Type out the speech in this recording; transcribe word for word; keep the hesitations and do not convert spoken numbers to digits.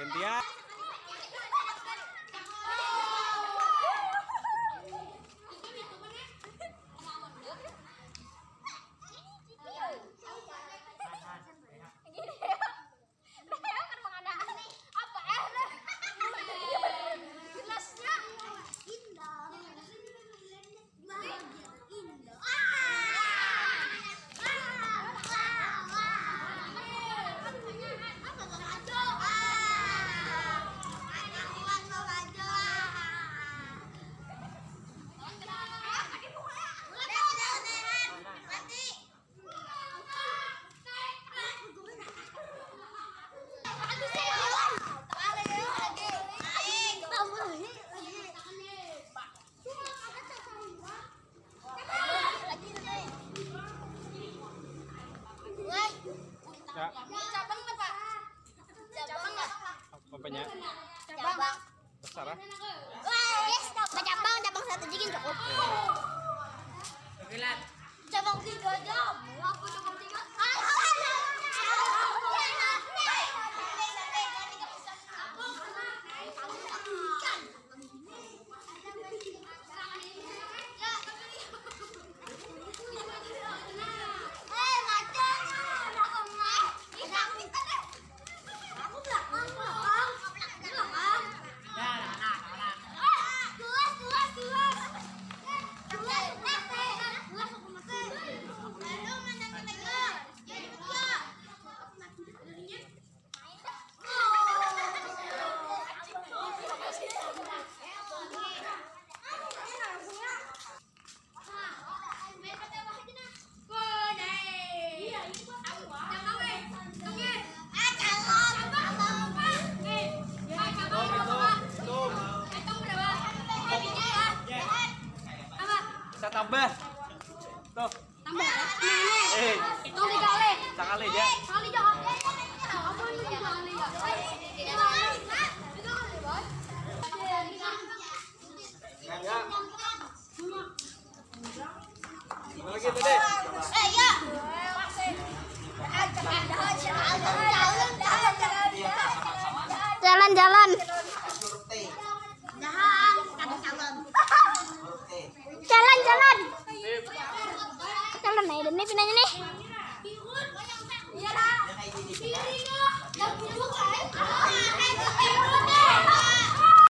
Gantian. Ya. Cabang apa? Cabang apa? Apanya? Cabang. Terserah. Wah, yes, cabang, cabang satu jigin cukup. Cabang tiga aja. Aku cabang tiga. Bisa tambah. Tuh. Tambah. Eh. Itu dikali. Sakali aja. Kali aja. Apa ini kali ya? Lagi tadi. Jalan-jalan. Jalan-jalan. Jalan aja deh nih pinanya nih.